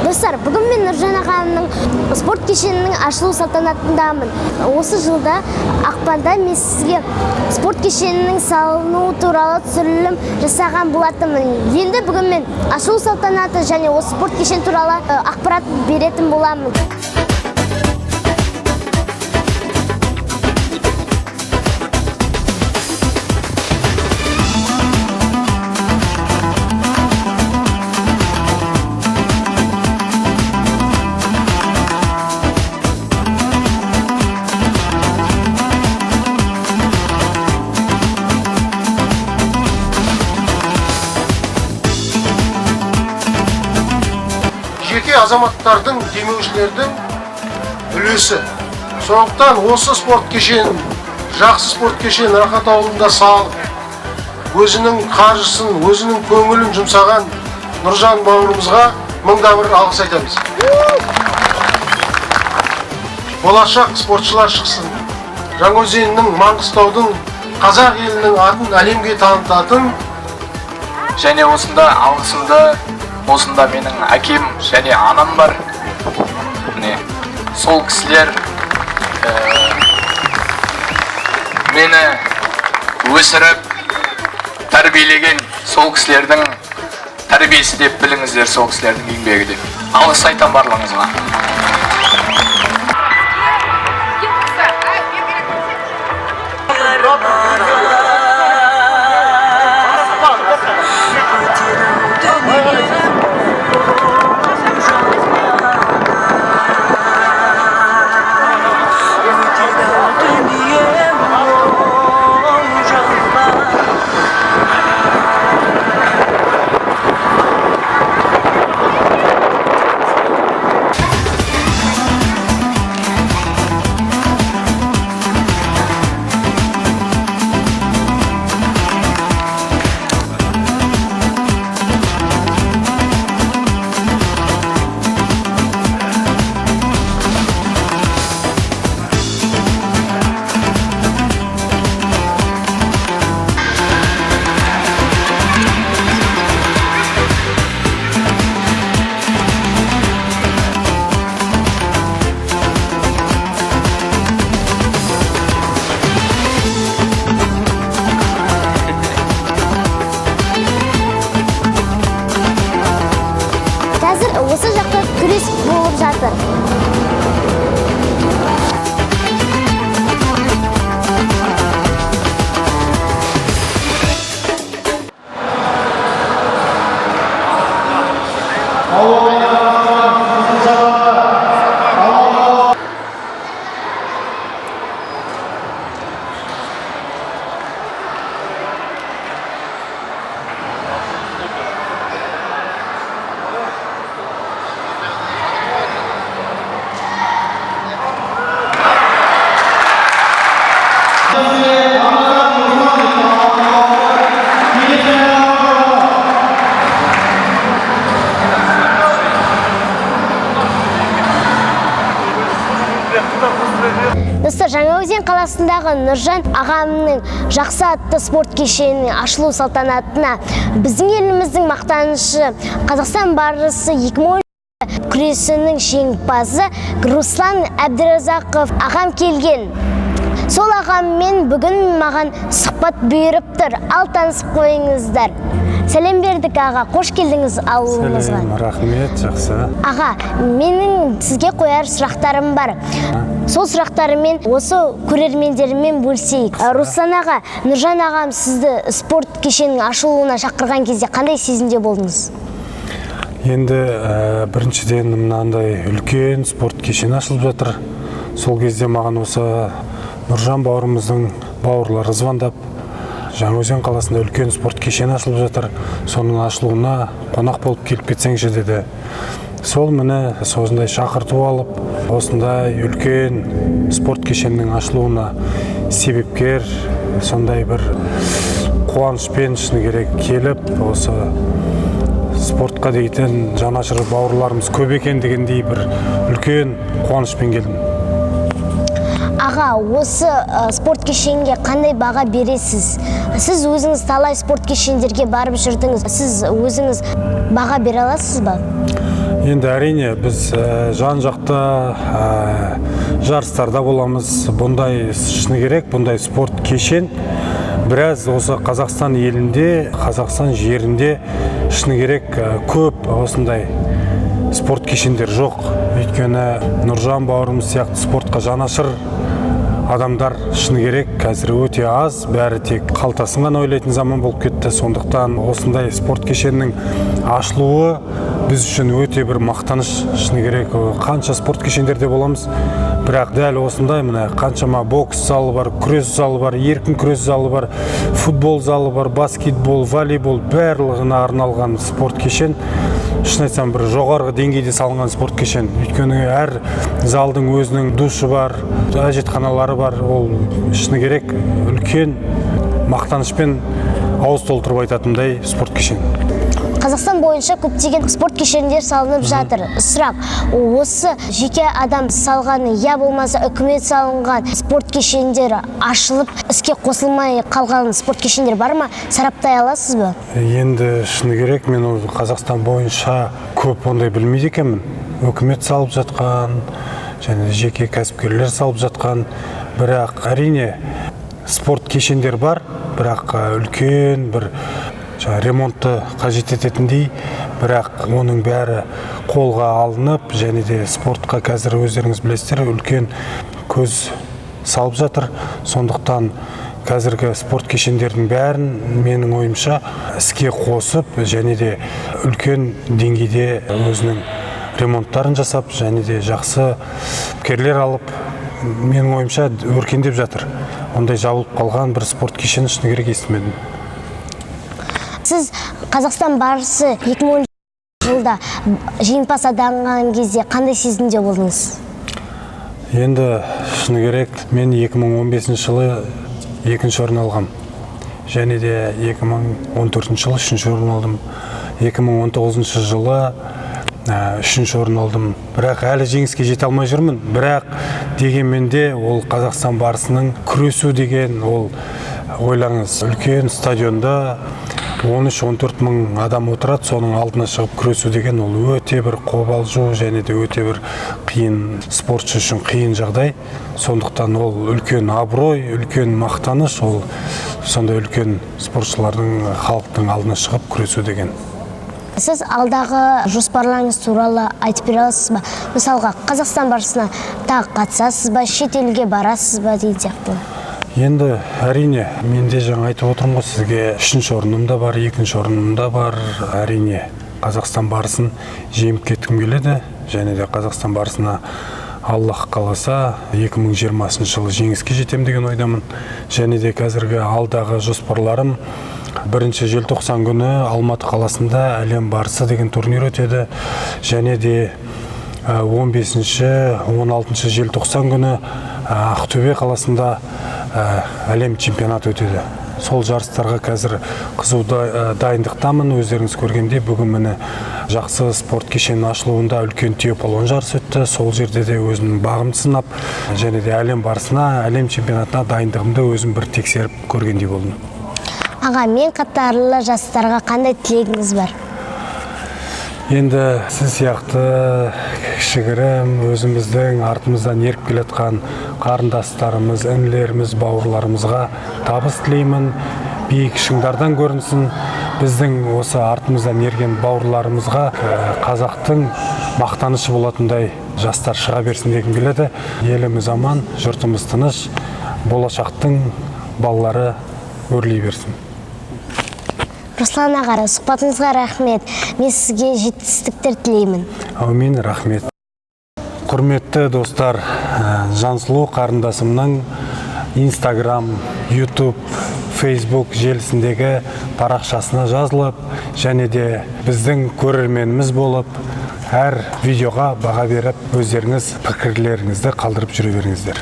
Достар, бүгін мен Нұржан ағамның спорт кешенінің ашылу салтанатындамын. Осы жылда ақпанда мен сізге спорт кешенінің салынуы туралы түсірілім жасаған болатынмын. Енді бүгін мен ашылу салтанаты және осы спорт кешені туралы ақпарат беретін боламын. Жеке азаматтардың, демеушілердің үлесі. Сондықтан осы спорт кешенін, жақсы спорт кешенін Рахат ауылында салып, өзінің қаржысын, өзінің көңілін жұмсаған Нұржан бауырымызға мыңда бір алғыс айтамыз. Болашақ спортшылар шықсын. Жаңаөзеннің, Маңғыстаудың, қазақ елінің атын әлемге танытатын. Және осында алғысымды, осында менің әкем және анам бар. Міне, сол кісілер мені өсіріп, тәрбиелеген, сол кісілердің тәрбиесі деп біліңіздер, сол кісілердің еңбегі деп. Алғыс айтамын барлығыңызға. Қазір осы жақта күрес болып жатыр. Достар, Жаңаөзен қаласындағы Нұржан ағамның жақсы атты спорт кешенінің ашылу салтанатына біздің еліміздің мақтанышы, Қазақстан барысы 2010 күресінің жеңімпазы Руслан Әбдіразақов ағам келген. Сол ағаммен бүгін маған сұхбат бұйырып тұр. Ал танысып қойыңыздар. Сәлем бердік, аға, қош келдіңіз ауылымызға. Сәлем, рахмет, жақсы. Аға, менің сізге қояр сұрақтарым бар. Сол сұрақтарыммен осы көрермендеріммен бөлісейік. Руслан аға, Нұржан ағам сізді спорт кешенінің ашылуына шақырған кезде қандай сезімде болдыңыз? Енді біріншіден мынандай үлкен спорт кешені ашылып жатыр. Сол кезде маған осы Нұржан бауырымыздың бауырлары звондап, Жаңаөзен қаласында үлкен спорт кешені ашылып жатыр, соның ашылуына қонақ болып келіп кетсеңші деді. Сол міне осындай шақырту алып, осындай үлкен спорт кешенінің ашылуына себепкер, сондай бір қуанышпен шыны керек келіп, осы спортқа дейтін жанашыр бауырларымыз көп екен дегендей бір үлкен қуанышпен келдім. Аға, осы спорт кешенге қандай баға бересіз? Сіз өзіңіз талай спорт кешендерге барып жүрдіңіз. Сіз өзіңіз баға бере аласыз ба? Енді әрине біз жан жақты жарыстарда боламыз. Бұндай, шыны керек, бұндай спорт кешен біраз осы Қазақстан елінде, Қазақстан жерінде, шыны керек, көп осындай спорт кешендер жоқ. Өйткені Нұржан бауырымыз сияқты спортқа жанашыр адамдар, шыны керек, қазір өте аз. Бәрі тек қалтасын ғана ойлайтын заман болып кетті. Сондықтан осындай спорт кешенінің ашылуы біз үшін өте бір мақтаныш, шыны керек. Қанша спорт кешендерде боламыз, бірақ дәл осындай, міне, қаншама бокс залы бар, күрес залы бар, еркін күрес залы бар, футбол залы бар, баскетбол, волейбол, барлығына арналған спорт кешен, шын айтсам, бір жоғарғы деңгейде салынған спорт кешен. Өйткені әр залдың өзінің душы бар, әжетханалары бар. Ол, шыны керек, үлкен мақтанышпен ауыз толтырып айтатындай спорт кешен. Қазақстан бойынша көптеген спорт кешендер салынып жатыр. Сұрақ: осы жеке адам салған, я болмаса үкімет салынған спорт кешендері, ашылып, іске қосылмай қалған спорт кешендер бар ма? Сараптай аласыз ба? Енді шыны керек, мен ол Қазақстан бойынша көп ондай білмейді екенмін, үкімет салып жатқан және жеке кәсіпкерлер салып жатқан. Бірақ әрине спорт кешендер бар, бірақ үлкен бір жаңа ремонтты қажет ететіндей. Бірақ оның бәрі қолға алынып, және де спортқа қазір, өздеріңіз білесіздер, үлкен көз салып жатыр. Сондықтан қазіргі спорт кешендердің бәрін, менің ойымша, іске қосып және де үлкен деңгейде өзінің ремонттарын жасап және де жақсы кәсіпкерлер алып, менің ойымша, өркендеп жатыр. Ондай жабылып қалған бір спорт кешені, шыны керек, естімедім. Сіз Қазақстан барысы 2010 жылда жеңімпаз атанған кезде қандай сезімде болдыңыз? Енді шыны керек, мен 2015 жылы екінші орын алғам және де 2014 жылы үшінші орын алдым, 2019 жылы үшінші орын алдым. Бірақ әлі жеңіске жете алмай жүрмін. Бірақ дегенмен де ол Қазақстан барысының күресу деген ол, ойлаңыз, үлкен стадионда 13-14 мың адам отырады, соның алдына шығып күресу деген ол өте бір қобалжу және де өте бір қиын, спортшы үшін қиын жағдай. Сондықтан ол үлкен абырой, үлкен мақтаныш, ол сондай үлкен спортшылардың халықтың алдына шығып күресу деген. Сіз алдағы жоспарларыңыз туралы айтып бере аласыз ба? Мысалға, Қазақстан барысына тағы қатысасыз ба, шетелге барасыз ба деген сияқты. Енді әрине, мен де жаңа айтып отырмын ғой сізге, үшінші орыным да бар, екінші орыным да бар. Әрине, Қазақстан барысын жеңіп кеткім келеді және де Қазақстан барысына, Аллах қаласа, 2020 жылы жеңіске жетем деген ойдамын. Және де қазіргі алдағы жоспарларым: 1 желтоқсан күні Алматы қаласында «Әлем барысы» деген турнир өтеді және де 15-16 желтоқсан күні Ақтөбе қаласында әлем чемпионаты өтеді. Сол жарыстарға қазір қызу дайындықтамын. Өздеріңіз көргендей, бүгін, міне, жақсы спорт кешенінің ашылуында үлкен түйе палуан жарысы өтті. Сол жерде де өзімнің бағымды сынап және де әлем барысына, әлем чемпионатына дайындығымды өзім бір тексеріп көргендей болдым. Аға, мен қатарлы жастарға қандай тілегіңіз бар? Енді сіз сияқты кішігірім өзіміздің артымыздан еріп келе жатқан қарындастарымыз, інілеріміз, бауырларымызға табыс тілеймін. Биік шыңдардан көрінсін. Біздің осы артымыздан ерген бауырларымызға қазақтың мақтанышы болатындай жастар шыға берсін дегім келеді. Еліміз аман, жұртымыз тыныш, болашақтың балалары өрлей берсін. Руслан аға, сұхбатыңызға рахмет. Мен сізге жетістіктер тілеймін. Әумин, рахмет. Құрметті достар, Жансұлу қарындасымның Инстаграм, Ютуб, Фейсбук желісіндегі парақшасына жазылып және де біздің көрерменіміз болып, әр видеоға баға беріп, өздеріңіз пікірлеріңізді қалдырып жүре беріңіздер.